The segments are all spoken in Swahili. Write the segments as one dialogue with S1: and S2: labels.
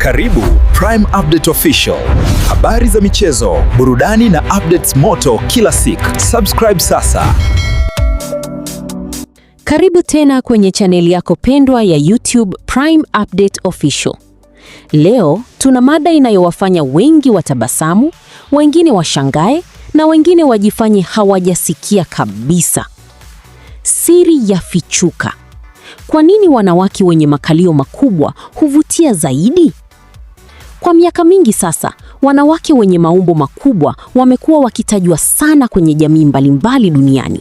S1: Karibu Prime Update Official. Habari za michezo, burudani na updates moto kila siku. Subscribe sasa.
S2: Karibu tena kwenye chaneli yako pendwa ya YouTube Prime Update Official. Leo tuna mada inayowafanya wengi watabasamu, wengine washangae na wengine wajifanye hawajasikia kabisa. Siri ya fichuka. Kwa nini wanawake wenye makalio makubwa huvutia zaidi? Kwa miaka mingi sasa, wanawake wenye maumbo makubwa wamekuwa wakitajwa sana kwenye jamii mbalimbali duniani.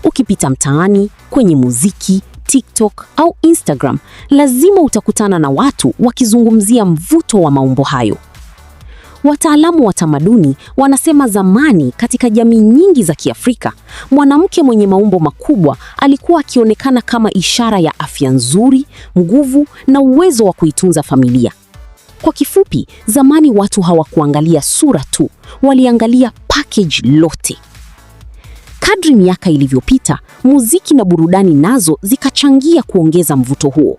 S2: Ukipita mtaani, kwenye muziki, TikTok au Instagram, lazima utakutana na watu wakizungumzia mvuto wa maumbo hayo. Wataalamu wa tamaduni wanasema zamani, katika jamii nyingi za Kiafrika, mwanamke mwenye maumbo makubwa alikuwa akionekana kama ishara ya afya nzuri, nguvu na uwezo wa kuitunza familia. Kwa kifupi, zamani watu hawakuangalia sura tu, waliangalia package lote. Kadri miaka ilivyopita, muziki na burudani nazo zikachangia kuongeza mvuto huo.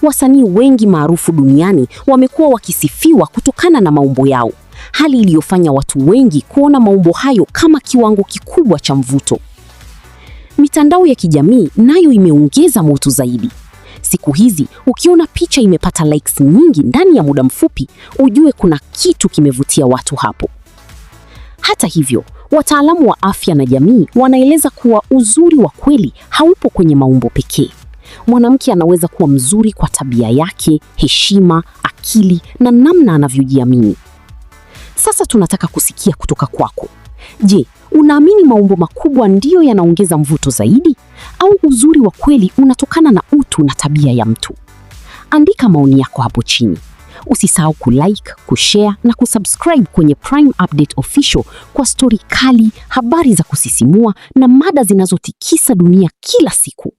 S2: Wasanii wengi maarufu duniani wamekuwa wakisifiwa kutokana na maumbo yao, hali iliyofanya watu wengi kuona maumbo hayo kama kiwango kikubwa cha mvuto. Mitandao ya kijamii nayo imeongeza moto zaidi. Siku hizi ukiona picha imepata likes nyingi ndani ya muda mfupi, ujue kuna kitu kimevutia watu hapo. Hata hivyo, wataalamu wa afya na jamii wanaeleza kuwa uzuri wa kweli haupo kwenye maumbo pekee. Mwanamke anaweza kuwa mzuri kwa tabia yake, heshima, akili na namna anavyojiamini. Sasa tunataka kusikia kutoka kwako. Je, unaamini maumbo makubwa ndiyo yanaongeza mvuto zaidi au uzuri wa kweli unatokana na utu na tabia ya mtu? Andika maoni yako hapo chini. Usisahau kulike, kushare na kusubscribe kwenye Prime Update Official kwa stori kali, habari za kusisimua na mada zinazotikisa dunia kila siku.